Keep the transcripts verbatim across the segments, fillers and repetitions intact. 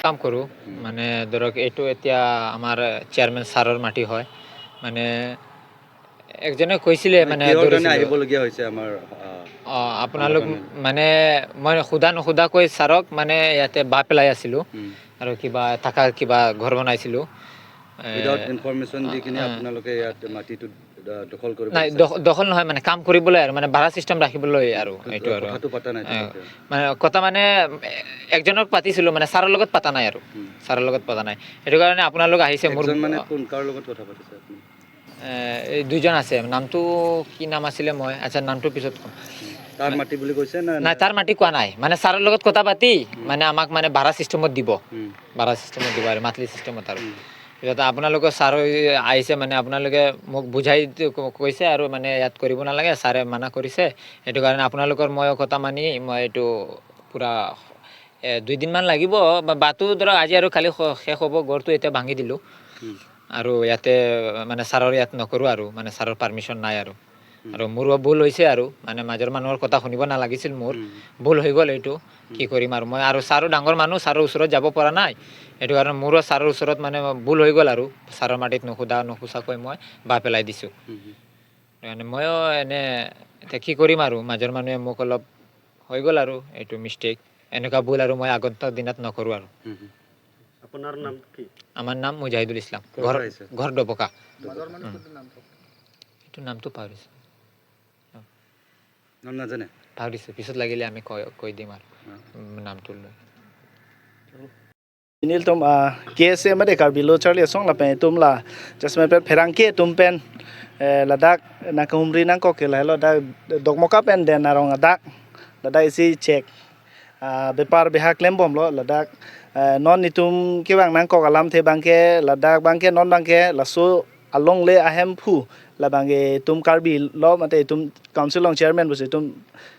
কাম কৰোঁ। মানে ধৰক, এইটো এতিয়া আমাৰ চেয়াৰমেন ছাৰৰ মাটি হয়। মানে একজনে কৈছিলে, মানে, মানে, কিহৰ কাৰণে দৌৰিছিলোঁ। আহিবলগীয়া হৈছে আমাৰ, আহ, অ, আপোনালোক সংগঠনত? মানে মই সোধা নোসোধাকৈ ছাৰক, মানে, ইয়াতে বাঁহ পেলাই আছিলোঁ। উম। আৰু কিবা থাকা কিবা ঘৰ বনাইছিলোঁ। এ, উইদাউট ইনফৰমেশ্যন দি কিনে আ, আ। আপোনালোকে ইয়াত মাটিটো দ-, দখল কৰিব নাই, বিচাৰিছে? দখ-, দখল নহয়, মানে, কাম কৰিবলৈ আৰু, মানে, ভাড়া চিষ্টেম ৰাখিবলৈ আৰু, উম, এইটো আৰু। কথাটো পতা নাই এ, তেওঁলোকে? মানে, কথা, মানে, এ-, একজনক পাতিছিলোঁ, মানে, ছাৰৰ লগত পতা নাই আৰু। উম। ছাৰৰ লগত পতা নাই। সেইটো কাৰণে আপোনালোক আহিছে মোৰ একজন মানে কোন, কাৰ লগত কথা পাতিছে আপুনি? এ, এই দুইজন আছে, নামটো কি নাম আছিলে, মই, আচ্ছা, নামটো পিছত ক'ম। উম। তাৰ মাটি বুলি কৈছে না, নাই, না? তাৰ মাটি কোৱা নাই, মানে, ছাৰৰ লগত কথা পাতি, উম। মানে, আমাক, মানে, ভাড়া চিষ্টেমত দিব। উম। ভাড়া চিষ্টেমত দিব আৰু মান্থলি চিষ্টেমত আৰু। উম। পিছত আপোনালোকৰ ছাৰ আহিছে, মানে, আপোনালোকে মোক বুজাই দি-, ক-, কৈছে আৰু, মানে, ইয়াত কৰিব নালাগে, ছাৰে মানা কৰিছে। সেইটো কাৰণে আপোনালোকৰ মই কথা মানি মই এইটো পূৰা, এ, দুইদিনমান লাগিব। বা-, বাঁহটো ধৰক আজি আৰু কালি শ-, শেষ হ'ব, ঘৰটো এতিয়া ভাঙি দিলোঁ। উম। আৰু ইয়াতে, মানে, ছাৰৰ ইয়াত নকৰোঁ আৰু, মানে, ছাৰৰ পাৰ্মিশ্যন নাই আৰু। উম। আৰু মোৰো ভুল হৈছে আৰু, মানে, মাজৰ মানুহৰ কথা শুনিব নালাগিছিল মোৰ। উম। ভুল হৈ গ'ল এইটো। কি উম। কৰিম আৰু মই, আৰু ছাৰো ডাঙৰ মানুহ, ছাৰৰ ওচৰত যাব পৰা নাই। সেইটো কাৰণে মোৰো ছাৰৰ ওচৰত, মানে, ভুল হৈ গ'ল আৰু। ছাৰৰ মাটিত নোসোধা নোসোধাকৈ মই বাঁহ পেলাই দিছোঁ। উম, উম। সেইকাৰণে ময়ো এনে এতিয়া কি কৰিম আৰু, মাজৰ মানুহে মোক অলপ হৈ গ'ল আৰু এইটো মিষ্টেক। এনেকুৱা ভুল আৰু মই আগন্তুক দিনত নকৰোঁ আৰু। হুম, হুম। আপোনাৰ নাম কি? আমাৰ নাম মুজাহিদুল ইছলাম। ক'ৰ ঘৰ, পৰা আহিছে? ঘৰ ডবকা। মাজৰ মানুহ উম। কোনটো নাম কওক? এইটো নামটো পাহৰিছোঁ। নাম নাজানে? পাহৰিছোঁ। পিছত লাগিলে আমি কৈ, কৈ দিম আৰু। অ। উম, নামটো লৈ। Chini ilitum, ah, K S A mate Karbi Lo Charli Asong lapen itum la jasemet pet pherangke atum pen, eh, ladak nangkehumri nangkok ke lahelo dak Dokmoka pen Den Arong adak ladak isi chek, ah, bepar beha klembomlo ladak, eh, non itum kevang nangkok alamthe abangke ladak abangke non abangke laso alongle ahemphu labangke itum Karbi lo mate itum council along chairman pusi itum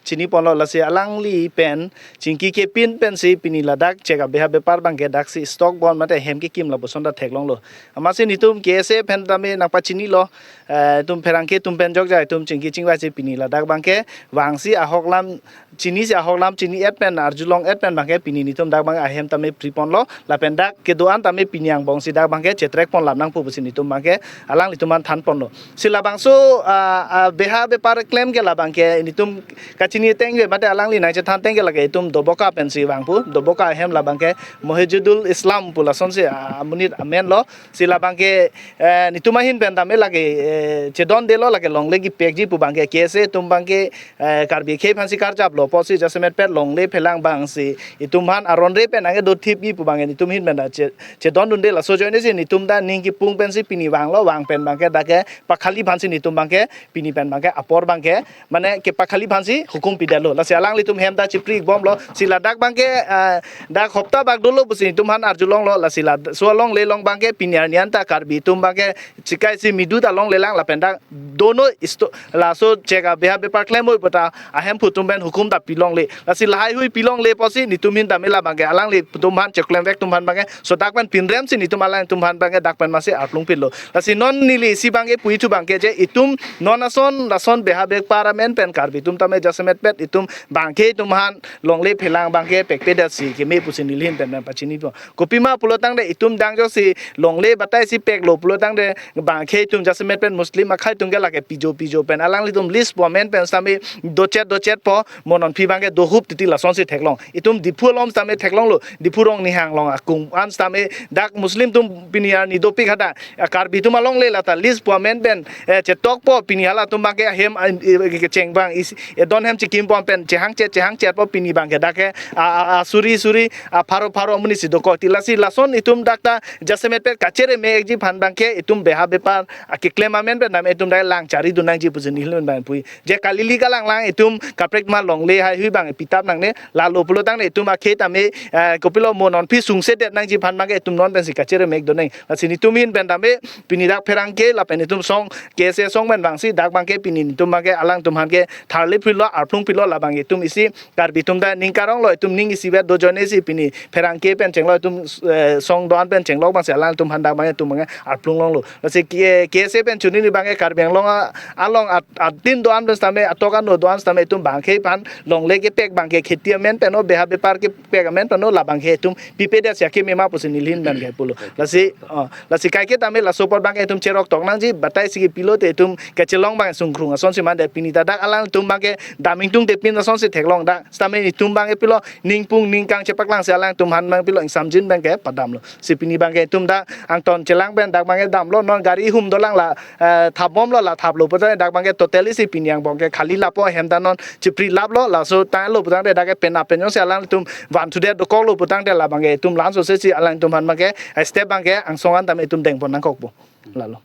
chiniponlo, lasi alangli pen chingki kepin pensi pini ladak chek abeha bepar abangke daksi stock bom mate hem kekim lapuson ta theklonglo. Amatsi nelitum K S A pen tame nangpachinilo, eh, itum pherangke atum pen jokjai itum chingki chingvaisi pini ladak abangke vangsi ahok alam chinisi ahok alam chini-et pen arjulong-et pen abangke pini nelitum dak abang ahem tame priponlo lapen dak kedo-an tame pini angbongsi dak abangke chetrek ponlap nangpo pusi nelitum abangke alanglitum aphan thanponlo. Si labangso, ah, ah, beha bepar klem ke labangke nelitum kachini ateng ke mate alangli nangchethan ateng ke lake itum Doboka pensi vangpo, Doboka ahem labangke Mohijudul Islam pu lasonsi, ah, amonit amenlo. Si labangke, eh, nelitum ahin pen tame lake, eh, chedondelo lake longle kepekji pu abangke K S A atum abangke, eh, Karbi akhei aphansi karjaplo pusi jasemet pet longle phelang abangsi itum aphan aron re pen anke dothipji pu abangke nelitum ahin pen ta che-, chedondunde, laso ajoinesi nelitum ta ning kepung pensi pini vanglo, vang pen abangke dak ke pakhali aphansi nelitum abangke pini pen abangke apor abangke mane kepakhali aphansi hukum pidetlo. Lasi alanglitum hem ta chipri bomlo. Si ladak abangke, ah, dak hopta bak dolo pusi nelitum aphan arjulonglo. Lasi laso alongle along abangke pini arni an ta Karbi atum abangke chikai si midu ta longlelang lapen dak dono isto laso chek abeha bepar klem oi puta ahemphu atum pen hukum ta pilongle. Lasi lahai hui pilongle pusi nelitum ahin tame labangke alanglitum aphan cheklemvek atum aphan abangke so dak pen pinremsi nelitum alangtum aphan abangke dak pen amatsi arlung pilo. Lasi non neli isi abangke puithu abangke je itum non ason lason beha bepar amen pen Karbi atum tame jasemet pet itum bangke itum aphan longle phelang abangke pekpedetsi keme pusi neli ahin pen pachinipo. Kopima pulo tangte itum dang ajoksi longle batai si peklo pulo tangte bangke itum jasemet pen Muslim akhei atum ke lake pijo pijo pen alanglitum list pu amen pen sitame dochet dochetpo, mo non aphi abangke dohup titi lasonsi theklong. Itum Diphu along sitame theklonglo, Diphu Rongni Hanglong akung an sitame dak Muslim atum pini arni dopik hadak, ah, Karbi atum alongle lata list pu amen pen, eh, chetokpo pini halatum abangke ahem, ah, eh, kecheng abang isi, eh, don hem chikim pon pen chehangchet chehangchetpo pini abangke dak ke, ah, ah, ah, suri suri, ah, pharo pharo amonit si dokok ti lasi lason itum dak ta jasemet pet kachere me-ekji aphan abangke itum beha bepar, ah, keklem amen pen tame itum dak lang charidun nangji pusi neli ahin pen pui. Je kalili kalanglang itum kaprek ma longle hai hui abang pitap nangne, lalo pulo tangte itum akhei tame, eh, kopilo mo non aphi sungsedet nangji aphan abangke itum non pensi kachere me-ek dun nang. Lasi nelitum ahin pen tame pini dak pherangke lapen itum song K S A asong pen vangsi dak abangke pini netum abangke alangtum aphan ke tharli philo, arphlung philo, labang itum isi Karbi atum ta ning karong lo, itum ning isivet do ajoine si pini pherangke pen chenglo, itum, eh, song do-an pen chenglo abangsi alangtum aphan dak abangke itum abangke arphlung longlo. Lasi K-, K S A pen chini ni abangke Karbi Anglong a-, along at-, atin do-an pen sitame, atok ano do-an sitame itum bangke aphan longle kepek abangke kheti amen pen o, beha bepar kepek amen pen o, labangke itum pipedet si akeme ma pusi neli ahin pen ke pulo. Lasi, oh, lasi kaike tame laso apot abangke itum cherok tok nangji, batai si kepilo te itum kachelong abang sungkrung asonsi mande, pini ta dak alangtum abangke dam ingtungte pin asonsi theklong dak. Sitame itum abangke pilo ningpung ningkang chepaklang si alangtum aphan abang pilo ingsamjin abangke padamlo. Si pini abangke itum dak angton chelang pen dak abangke damlo, non gari hum dolang, la, eh, thapbomlo, la thaplo putangte dak abangke totally si pini angbong ke khali lapo, hem ta non chipri laplo, laso tanglo putangte dak ke pen apen jongsi alangtum vanthudet dokoklo putangte labangke itum la-an sose si alangtum aphan abangke, eh, step abangke angsong an tame itum dengpon nangkokpo. Lalo.